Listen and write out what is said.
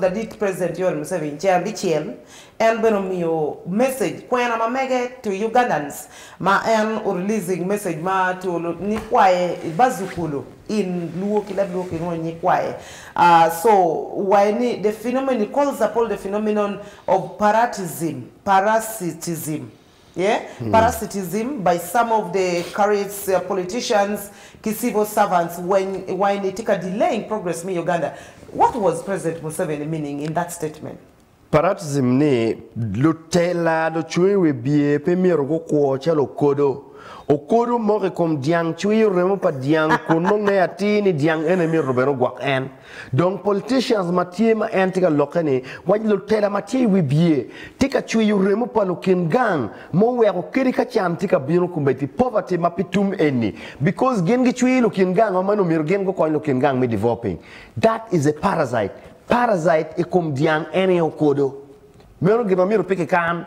Ladit President Yoweri Museveni ceng abicel en bene omiyo message kwena ma mege to Ugandans ma en o releasing message ma to nikwaye bazukulu in luo ki leb luo kilwongo ni nikwaye so waye ni the phenomenon he calls upon the phenomenon of paratism parasitism yeah parasitism by some of the current politicians ki civil servants when wine tye ka delaying progress me Uganda. What was President Museveni meaning in that statement? Parasitism ni lutela lucung i wi bye pe myero gukwo calo okodo. Okodo moko i kom dyang cwiyo remo pa dyang kun nongo ngeyo atir ni dyang ene myero bene ogwok en. Dong politicians ma tye ma en tye ka lokke ni waci lutela ma tye i wi bye tye ka cwiyo remo pa lukin gang ma oweko kadi ka can tye ka bino kombeddi poverty ma pe tum eni because gin gicwiyo lukin gang ma meno myero gin gukony lukin gang me developing. That is a parasite. Parasite i kom dyang en aye okodo. Meno gin ma myero pe kikan.